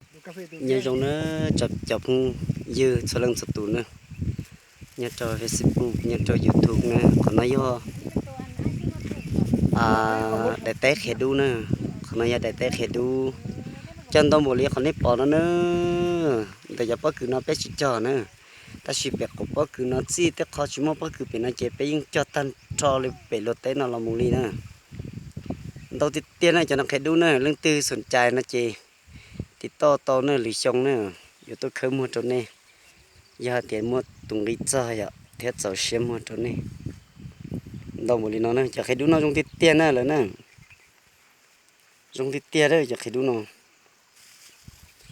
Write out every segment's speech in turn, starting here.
Nyob zoo na, cov phooj ywg txhua leej txhua tus na, nyob rau Facebook, nyob rau YouTube na, qhov no yog daim teb qhiav dub na, qhov no yog daim teb qhiav dub. Cog ntau npaum li qhov nej pom no na, ntawm cov pob kws no peb tsis cog na, tab sis pem qaum pob kws no txij tej qhov tsis muaj pob kws pem no ces peb yeej cog tag nrho li pem luag teb no los mus li na. Ntau tiag tiag na cov no qhiav dub na, leej twg xom cai no ces tiv toj tau na, lwm xyoo na yuav tuaj khawb muag rau nej, yog hais tias muaj tus nqi txog yom thiab txaus siab muag rau nej. Ntau npaum li no na, cov qhiav dub no zoo tiag tiag na lawm na, zoo tiag tiag cov qhiav dub no.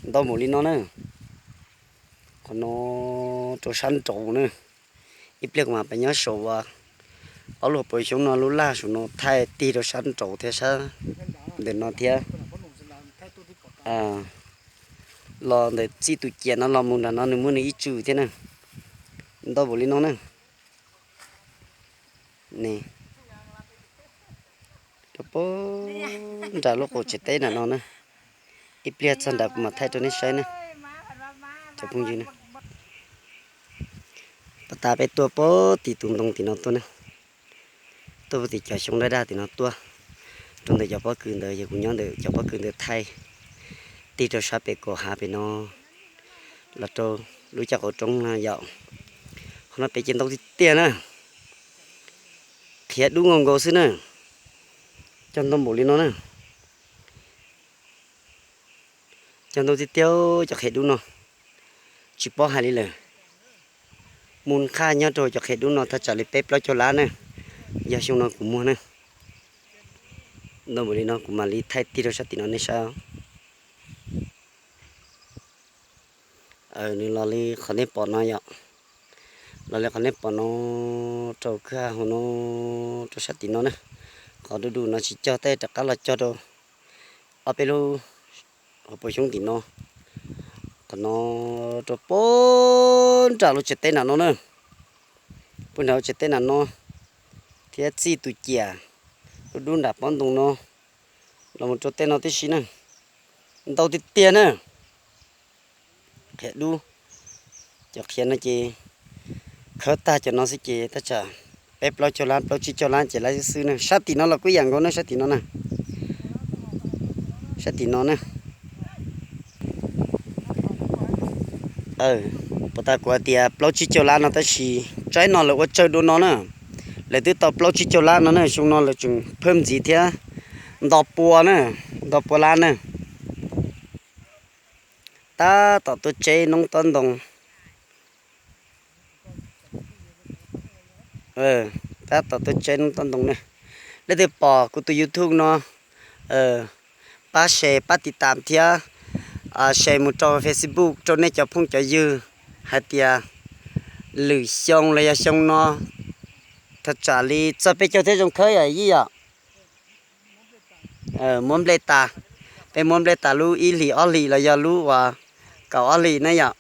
Ntau npaum li no na, qhov no rau sab nraud na. Ib pliag kuv mam pem nyob saum ob lub hauv paus xyoob no lub laj saum no thaij tig rau sab nraud thiab sab ntawm no thiab. Los ntawm txij tus ciam no los mus nram no nws muaj nws ib tswm thiab na. Ntau npaum li no na. Rau puag nram lub qaum tsev teb nram no na. Ib pliag txog nram kuv mam thaij rau nej saib na. Cov phooj ywg na, pas tas peb tuaj puag tim tus ntoo tim no tuaj na, tuaj puag tim cov xyoob daj daj tim no tuaj rau ntawm cov pob kws ntawd, yog kuv nyob ntawm cov pob kws ntawd thaij tig rau sab pem kaum hav pem no los rau lub caj qaum roob no yom. Qhov no pem ces ntau tiag tiag na, qhiav dub nkaus nkaus xwb na. Cog ntau npaum li no na, cog ntau tiag tiag cov qhiav dub no, tsis paub hais li lawm. Mus nqaj nyob rau cov qhiav dub no thaj tsam li peb plaub caug lab na, yog xyoo no kuv muag na. Ntau npaum li no kuv mam li thaij tig rau sab tim no nej saib. Nws los li qhov nej pom no yom, los li qhov nej pom no, rau kwj ha hauv no, rau sab tim no na. Qhov dub dub no tsis cog tej rov qab los cog rau ob peb lub hauv paus xyoob tim no. Qhov no rau puag nram lub tsev teb nram no na, puag nram lub tsev teb nram no thiab txij tus ciam dub dub nram pob ntoo no los mus rau tej no tib si na. Ntau tiag tiag na. Qhiav dub, cov qhiav no ces khawb tag cov no xwb ces thaj tsam peb plaub caug lab plaub tsib caug lab ces lab xwb xwb na. Sab tim no los kuj yam nkaus na, sab tim no na, sab tim no na. Puas tas kuv hais tias plaub tsib caug lab no tab sis tsaib no lawv ua tsawg dua no na, lawv twb tau plaub tsib caug lab no na, xyoo no lawv tseem phaj ntxiv thiab nto pua na, nto pua lab na. Tab tom tuaj tseb noob tob ntoo. Tab tom tuaj tseb noob tob ntoo na. Leej twg pom kuv tus YouTube no, pab share pab tiv tam thiab share mus rau Facebook rau nej cov phooj cov ywg hais tias lwm xyoo los yog xyoo no thaj tsam li txog peb caug thiab zoo khawb yom yij yom. Muab nplej tas, peb muab nplej tas lub ib hlis ob hlis los yog lub uas kaum ob hlis na yom.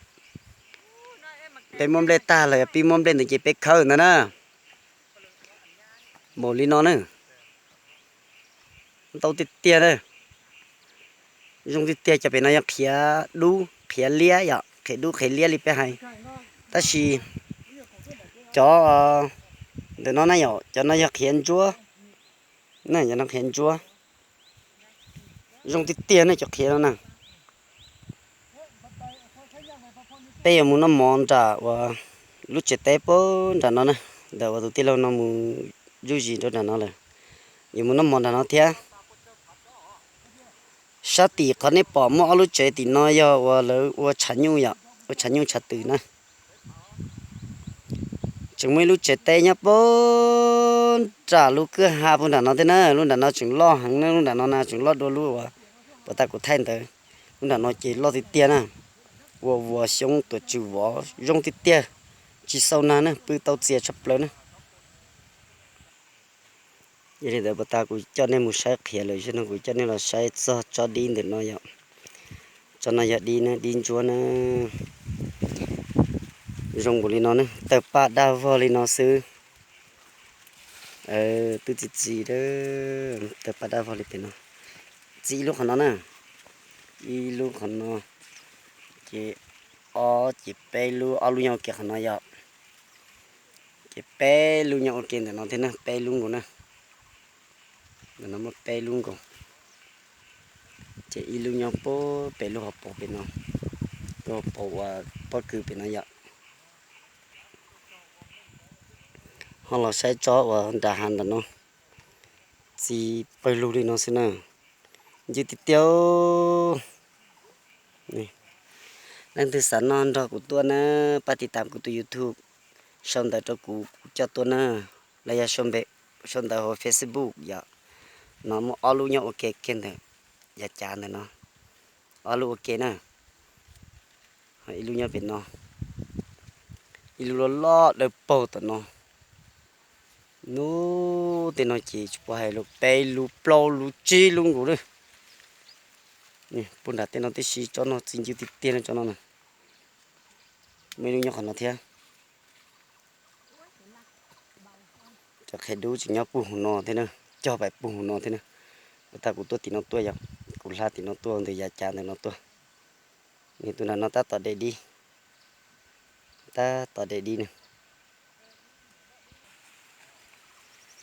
Peb muab nplej tag los yog pib muab nplej ntawd ces peb khawb ntawd na. Npaum li no na, ntau tiag tiag na. Zoo tiag tiag, cov pem no yog qhiav dub qhiav liab yom, qhiav dub qhiav liab li peb hais. Tab sis cov ntawm no na yom, cov no yog qhiav ntsuab na, cov no qhiav ntsuab. Zoo tiag tiag na cov qhiav no na. Peb yuav mus noj mov nram uas lub tsev teb puag nram no na, ntawm uas tus tij laug no mus zuj zus rau nram no lawm. Yuav mus noj mov nram no thiab. Sab tim qhov nej pom muaj ob lub tsev tim no yog uas lawv ua tshav nyuj yom, ua tshav nyuj tshav twm na. Tseem muaj ib lub tsev teb nyob puag nram lub kwj ha puag nram no thiab na, lub nram no tseem loj heev na, lub nram no na tseem loj dua lub uas puag ta kuv thaij ntawd. Lub nram no ces loj tiag tiag na, ua vuas xyoob tuam tswm vov zoo tiag tiag, tsis xau nag na, pw tau txias tshaj plaws na. Yog li ntawd puag ta kuv coj nej mus saib qhiav lawm, zaum no kuv coj nej los saib txog tsob dib ntawm no yom. Tsob no yog dib na, dib ntsuab na. Zoo npaum li no na, tawg paj dab vog li no xwb. Twb txi txiv, tawg paj dab vog li pem no. Txi ib lub qhov no na, ib lub qhov no. Ces ob, ces peb lub, ob lub nyob ua ke qhov no yom. Ces peb lub nyob ua ke ntawm no thiab na, peb lub nkaus na. Ntawm no muaj peb lub nkaus. Ces ib lub nyob pem lub hauv paus pem no, lub hauv paus uas pob kws pem no yom. Ho los saib tsob uas nram hav ntawm no, txi pawg lug li no xwb na. Ncw tiag tiag. Leej twg xav noj nrog kuv tuaj na, pab tiv tam kuv tus YouTube, sau ntawv rau kuv, kuv coj tuaj na. Los yog sau ntawv hauv Facebook yom. No muaj ob lub nyob ua ke kiag ntawm yav cav ntawm no, ob lub ua ke na. Ib lub nyob pem no, ib lub loj loj dawb paug tom no. Nub tej no ces tsis pom hais lus, peb lub plaub lub tsib lub nkaus lawm. Puag nram tej no tib si, tsob no txi ncw tiag tiag na, tsob no na. Muaj ib lub nyob qhov no thiab. Cov qhiav dub tseem nyob puag hauv no thiab na, cog pais puag hauv no thiab na. Ua tas kuv tuaj tim no tuaj yom, kuv hla tim no tuaj ntawm yav cav ntawm no tuaj. Nws tus nram no tab tom de dib, tab tom de dib na.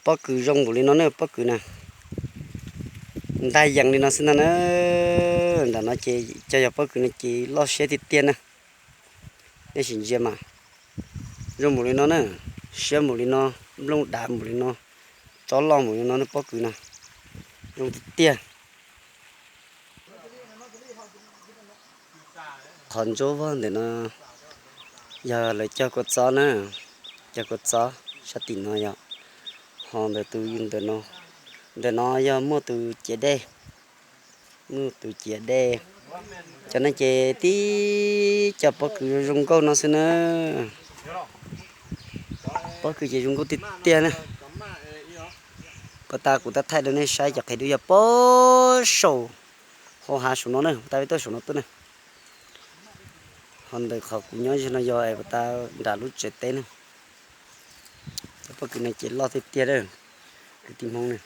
Pob kws zoo npaum li no na, pob kws na. Ntag yees li no xwb ntag na. Nram no ces cov yog pob kws no ces loj siab tiag tiag na. Nej sim ntsia mas, zoo npaum li no na, siab npaum li no, nplooj dav npaum li no, tsob loj npaum li no na, pob kws na, zoo tiag tiag. Qhov ntsuab vog ntawm no yog lawv cog kua txob na, cog kua txob sab tim no yom. Ho ntawm tus, ntawm no yog muaj tus ciav dej, muaj tus ciav dej. Cov no ces tib co pob kws zoo zoo nkauj no xwb na. Pob kws ces zoo nkauj tiag tiag na. Puag ta kuv tab thaij rau nej saib, cov qhiav dub yog pob saum hauv hav saum no na, puag ta peb tuaj saum no tuaj na. Ho ntawm qhov kuv nyob ze no yog puag ta nram lub tsev teb na. Cov pob kws no ces loj tiag tiag na, kwv tij Hmoob na.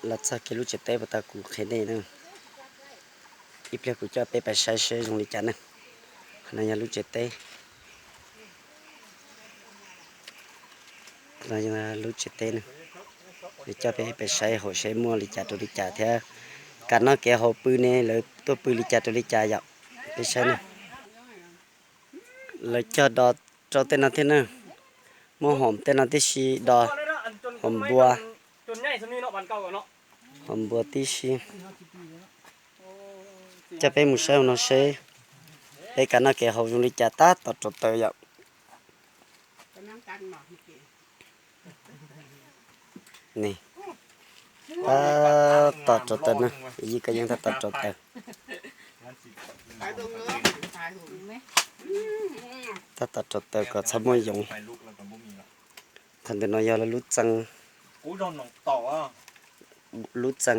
Los txog kiag lub tsev teb puag ta kuv qhia nej na. Ib pliag kuv coj peb pais saib seb zoo li cas na. Qhov no yog lub tsev teb. Qhov no yog lub tsev teb na. Kuv coj peb pais saib hauv seb muaj li cas rau li cas thiab, kev noj kev haus pw ne lawv tuaj pw li cas rau li cas yom. Peb saib na. Lawv cog dos rau tej no thiab na. Muab hom tej no tib si, dos hom npua, hom npua tib si. Coj peb mus saib hauv no seb peb kev noj kev haus zoo li cas, tab tom rauv taws yom. Tab tom rauv taws na, yij koj yeej tab tom rauv taws. Tab tom rauv taws kom txhob muaj yoov. Qhov ntawm no yog lawv lub txee, lub txee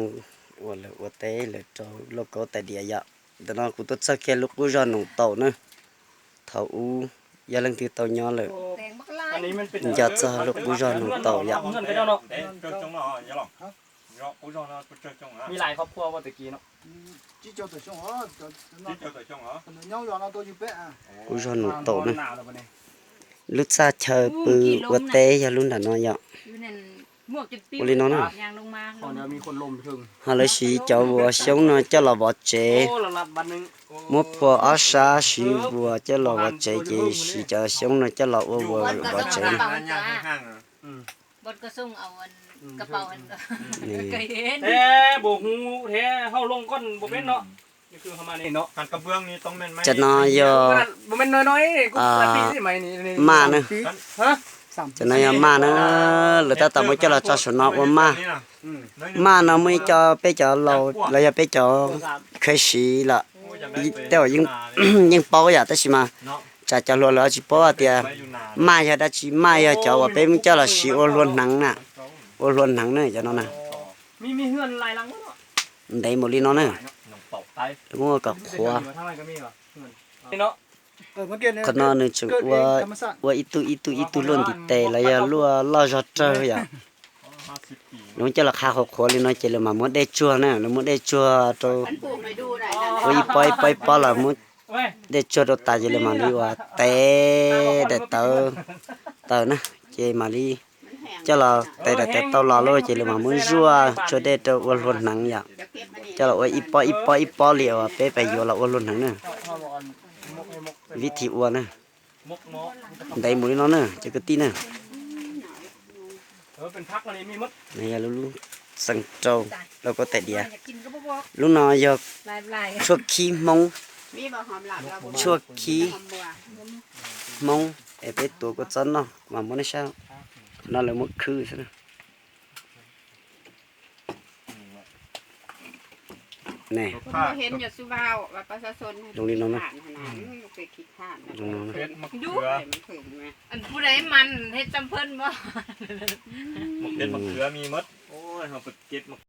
uas lawv ua teb lawv rau lauj kaub tais diav yom. Ntawm no kuv tuaj txog kiag lub qub zog Noom Taum na. Thaum ub yog leej twg tau nyob lawm, nco txog lub qub zog Noom Taum yom. Qub zog Noom Taum na. Lub txaj chaw pw ua teb yog lub nram no yom. Ua li no na. Ho lawv siv cov vuas xyoob no coj los vov tsev. Muab phua ob sab siv vuas coj los vov tsev ces siv cov xyoob no coj los ua vuas vov tsev na. Cov no yog maj na. Cov no yog maj na, lawv tab tom muab coj los tso saum no ua maj. Maj no muaj ib co peb cov laus los yog peb cov kheej siv lawm, tej zaum yeej paub yom, tab sis mas tsam cov hluas lawv tsis paub hais tias maj yog dab tsi. Maj yog cov uas peb muab coj los siv ua hlua hneev na, ua hlua hneev na cov no na. Ntev npaum li no na, muab kom qhuav. Qhov no nws tseem ua, ua ib tug ib tug ib tug luaj ntiv tes los yog luaj loj zog rawg yom. Lawv coj los qhav qhuav qhuav li no ces lawv mam muab dej tsuag na, lawv muab dej tsuag rau, ua ib pob ib pob ib pob los muab dej tsuag rau tas ces lawv mam li ua tes daim tawv tawm na, ces mam li coj los tes daim tawv tau los lauj ces lawv mam muab zuaj tsuag dej rau ua hlua hneev yom, coj los ua ib pob ib pob ib pob li uas peb pem yuav los ua hlua hneev na. Vib thim ua na, ntev mus li no na cov kwv tij na. Yog lub lub xeev rau lauj kaub tais diav. Lub no yog tshuaj khib Hmoob, tshuaj khib Hmoob es peb tuav kua txob noj mas muab nej saib, qhov no lawv muab khwb xwb na. Zoo li no na. Zoo no na.